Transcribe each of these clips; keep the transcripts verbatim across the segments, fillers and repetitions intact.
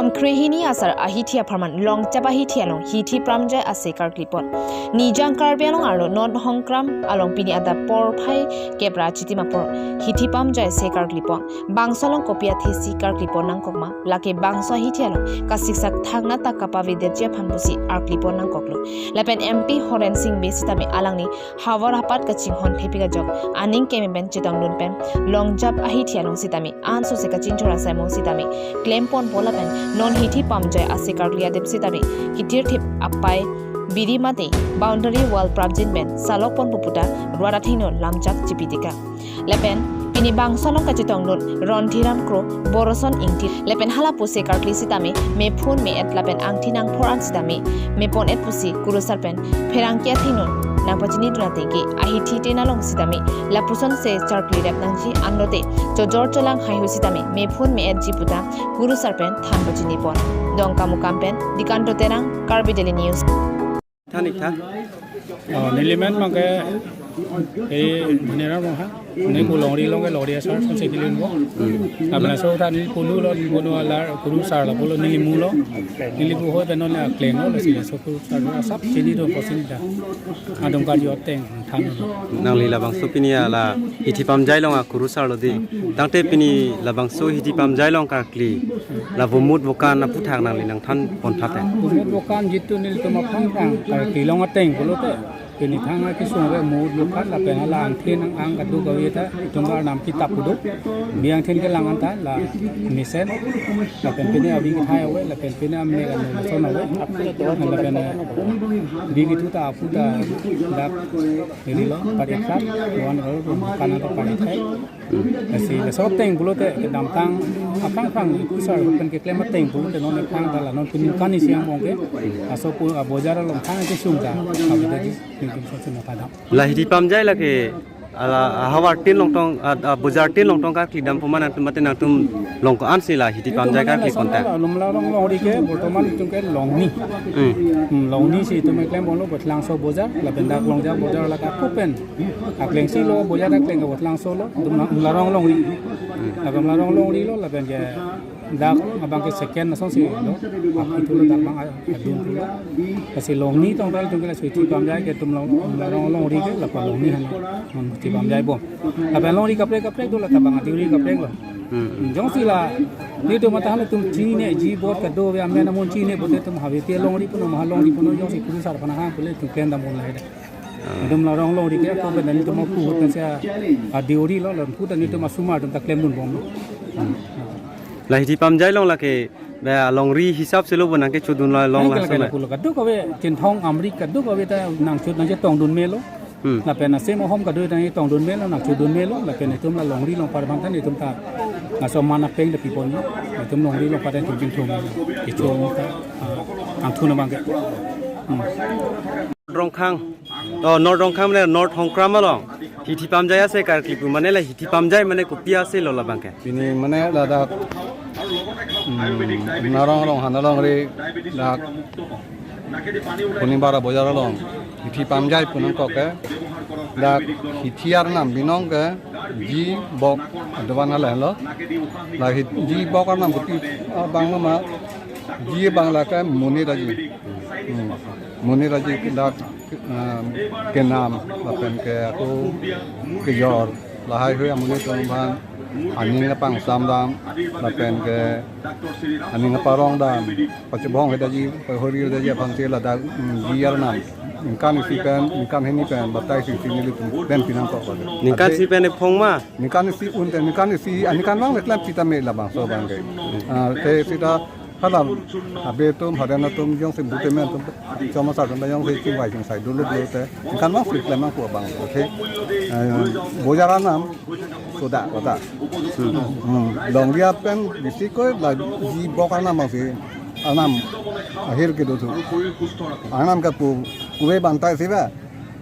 Krehini asar ahithi apharman Longjap ahithi along hithi pamjai ase karklipon. Nijang Karbi Anglong arlo North Hongkram along pini adap porphai kep ra chitim apor hithi pamjai ase karklipon. Bangso along kopi athesi karklipon nangkokma, lake bangso ahithi along kasiksak thangnatta kapavedetji aphan pusi arklipon nangkoklo. Lapen M P Horen Sing Bey sitame alangli havar hapat kachinghon thepik ajok aning keme pen chetongdun pen Longjap ahithi along sitame ansose kachinchor asai mo sitame klemponpo lapen non hithi pamjai ase karkli adep sitame kitir thip apai biri mate boundary wall prapjin pen salokponpo puta rat athengno lamchak chipitika. Lapen pini bangso along kachetongdun Ronthiram Kro, Boroson Ingti lapen hala pusi karkli sitame mephun me-et lapen angthi nangphor an sitame mepon-et pusi kurusar pen pherangke athengno nangpachinidun atengke ahithi tin along sitame lapusonse charkli rep nangji, anlote chojor cholang haihui sitame mephun me-etji puta kurusar pen than pachinipon. Dongkamukam pen Dikanto Terang, Karbi Daily News. Than ik tha. Oh, neli men abangke, eh, Dhoneram Ronghang. Ne pu longri along ke longri asar song se kilin bo. Abang so than neli punu lo, neli punu alar, kurusar lapulo, neli mu lo. Neli pu hoi pen non akleng lo, lasi laso kurusar lo asap chinidun po chinida. Adung karju ateng than lo. Nangli labangso pini ala hithi pamjai along akurusar lo dei. Tangte pini labangso hithi pamjai along karkli, la vomut vokan aphuthak nangli nangthanpon tha pen. Vomut vokan jitu nelitum aphan tang karkli along ateng pulote, pini thang akesung ave vomut vokan lapen hala angthi nang-ang kadokave ta itum arnam kitap pudo. Bi angthin kelang anta la mesen. Lapen pini abi kethai ave, lapen pini amek ano lason ave. Lapen, eh, bi kethu ta aphu ta dak neli lo, pari khat, wan ro, ro, kanan ta pari thai. Lasi, laso ateng pulote, kedamtang, akangkang, kurusar, pen keklem ateng pulote, non ekang ta la, non pini kani siang mong ke, laso pu, ah, bojar along thang kesung ta, kami tadi, nelitum sosena padam. La hithi pamjai lake, ala, ah, havar tin longtong, ah, ah, bojar tin longtong karkli dampo ma nangtum mate nangtum along ko-ansi la hithi pamjai karkli konta. Along la rong longri ke, bortoman itum ke longni. Hmm. Hmm, longni si itum keklem bom lo, Votlangso bojar, lapen dak Longjap bojar la kapu pen. Akleng si lo, bojar akleng ke Votlangso lo, itum la, la rong longri. Hmm. Lapen la rong longri lo, lapen ke dak abangke second asonsi lo, ah, itum lo dak abang adun pulo. Lasi longni tong tal itum ke lasi hithi pamjai ke itum long, la rong longri ke, lapen longni han, non hithi pamjai bom. Lapen longri kaprek kaprek do la tabang adiuri kaprek lo. Hmm. Jongsi la, nelitum matha halatum chinine, ji bot kadokave amen amun chinine, bote itum have te longri punon, maha longri punon, jongsi kurusar aphan hang pule itum klem dam un lahai da. Ah. Itum la rong longri ke, ako pen nelitum apu hoten se adiuri lo, lapu ta nelitum asomar atum ta klemdun bom. Hmm. La hithi pamjai along lake, ba longri hisap si lo bo nangkechodun la along la. Nangke lake asomar. Lapu lo kadokave, Chinthong Amri kadokave ta nangchot nangchetongdun melo. Hmm. Lapen asem ahom kado nangchetongdun melo, nangchodun melo, lapen itum la longri along apar bang than itum ta, laso man apeng ta pipon, itum longri along apar than itum chingthum, itum ta, ah, angthun abangke. Hmm. Rongkhang, oh, North Rongkhang mane North Hongkram along hithi pamjai ase karkli pu mane la hithi pamjai mane kopi ase lo labangke. Pini mane ladak, hmm, Narong Ronghan alongri dak Puni Bara bojar along hithi pamjai pu nangkok ke, dak hithi arnam binong ke ji bok adovan hala lo. La hi-, ji bok arnam kopi, ah, bang lo ma, ji bang lake monit aji. Hmm. Monit aji dak, ah, kenam, lapen ke ako kejor. Lahai hui amonit atum aphan aning kapangsam dam, lapen ke aning kaparong dam, pachebong hedaji, pahori hedaji aphan si ladak, mm, ji arnam. Ningkan isi pen, ningkan hini pen, batai si si nelitum pen pinangkok pada. Ningkan isi pen ephong ma? Ningkan isi un pen, ningkan isi, ah, ningkan vang le klem sita me labangso abangke. Ah, te sita hala abe atum, Horen atum, jongsi bute men atum, chomasa atum, jongsi chingvai chingsai dolo dolo te, ningkan vang si klem nangkok abang. Okay. Eh, bojar arnam, soda, soda. Hmm. Hmm. Longri pen bisi koi la ji bok arnam si, arnam ahir kedo thu. Arnam ke pu, kove bantai si ba.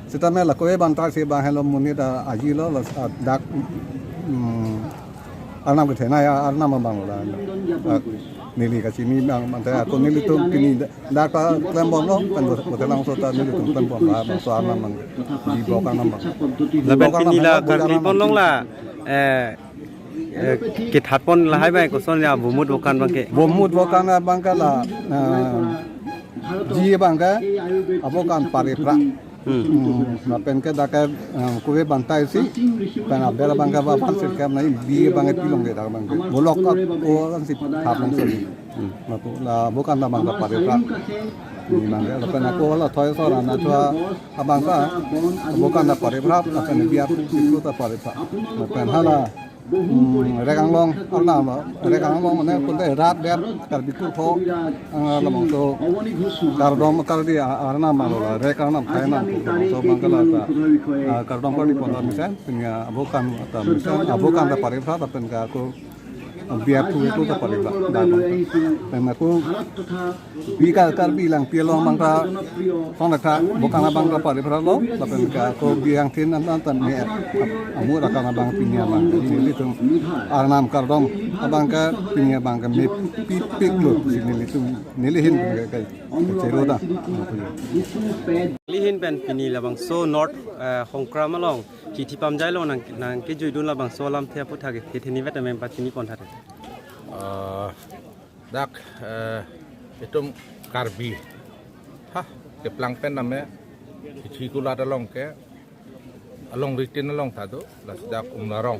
Sita me la kove bantai si ba helo monit aji lo, la, ah, dak, hmm, arnam kethenei arnam abang lo la. Ah, neli kachini abang, mate ako nelitum pini dak ta klem bom lo, kan bot-, botelang so ta nelitum klem bom la, bangso arnam abang. Ji bok arnam abang. Lapen pini la karkli pon along la, eh, Eh, kethat pon lahai bai koson ya bumut bokan abangke. Bumut bokan abangke la, eh, ji abangke abokan pariphra. Hmm. Hmm, lapen ke dak ke, eh, kove bantai si, pen aber abangke ba ban sirkep nai bi abangke pilong ke dak abangke. Bolok ka ko kan si thap long soli. Hmm. Lapu la bokan abangke pariphra. Ni abangke lapen ako la thoi so rana chua abangke bokan ta pariphra, lapen biar siklo ta pariphra. Lapen hala Hmm, rek anglong arnam, rek anglong mane kunte rat der Karbi Kurtho, ah, labangso kardom kardi a-, arnam alo la, rek arnam thai arnam, so abangke la ta, ah, kardom kardi pon ta mesen, pini abokan ta mesen, abokan ta pariphra, lapen ke ako biar thu itu ta pariphra, dak abangke. Pen ako bi ka Karbi Langpi along abangke song dak ta bokan abangke pariphra lo, lapen ke ako bi angthin an an tan me amu akan abang pini abang. Nelitum arnam kardom abangke pini abangke mepik pik lo si nelitum neli ahin ke, ke, kechelo ta. Neli ahin pen pini labangso North, eh, Hongkram along chithi pamjai along nang, nangkejuidun labangso alamthe aphuthak kethe ni vet amen pachini pon thate. Ah, dak, eh, itum Karbi. Ha, keplang pen tame, ithi kulat along ke, alongri tin along ta do, lasi dak Umlarong.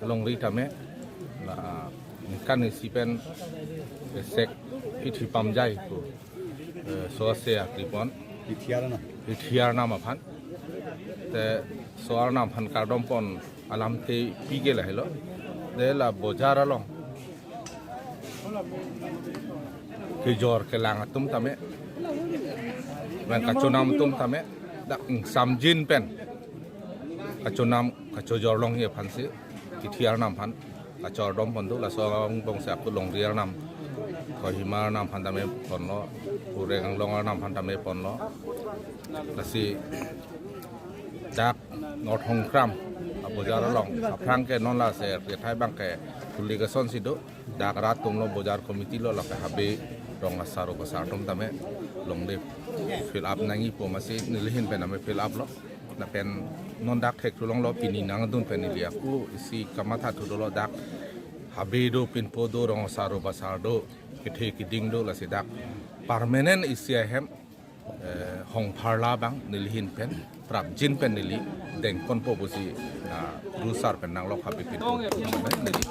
Alongri tame, la, ningkan isi pen, eh, sek, ithi pamjai ko, eh, so ase akri pon. Ithi arnam. Ithi arnam aphan. Te, so arnam aphan kardom pon alamthe pike lahelo. De la bojar along kejor kelang atum tame, pen kachonam atum tame, dak ingsamjin pen kachonam kachojor longji aphan si, ithi arnam aphan kachardom pon do, laso angbong si ako longri arnam, Kohima arnam aphan tame ponlo, rek anglong arnam aphan tame ponlo, lasi dak North Hongkram abojar along, aphrang ke non la se kethai abangke publication si do, dak rat atum lo, bojar committee lo, lake habe rong asar obasar atum tame longle fill up nangji pu masi neli ahin pen tame fill up lo. Lapen non dak thek thu longlo, pini nangdun pen neli ako isi kamatha thu dolo, dak habe do, pinpo do, rong asar obasar do, kethe keding do, lasi dak permanent isi ahem, eh, hongpharla abang neli ahin pen, prapjin pen neli dengponpo pusi, na, rusar pen nanglok habe pinpo neli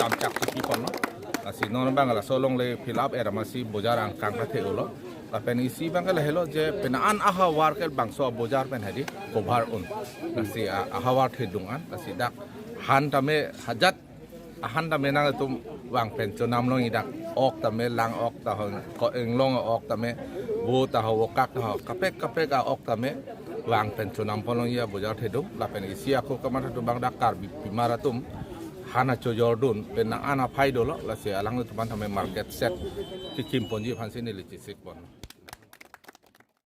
lamchak chipi ponlo. Lasi non abang laso longle fill up era masi bojar angkang kathe ulo. Lapen isi abangke lahelo je pena an ahavar ke bangso abojar pen hadi cover un. Lasi a-, ahavar thedung an, lasi dak han tame hajat ahan tame nangtum vang pen chonam longji, dak ok tame lang ok ta ho, ko inglong ok tame, vo ta ho, vokak ta ho, kaprek kaprek a-ok tame vang pen chonam pon longji abojar thedung. Lapen isi ako kamatha thu abang dak Karbi pimar atum han achojordun pen nang an aphai dolo, lasi alanglitum aphan tame market shed kekim ponji aphan si neli chesik pon.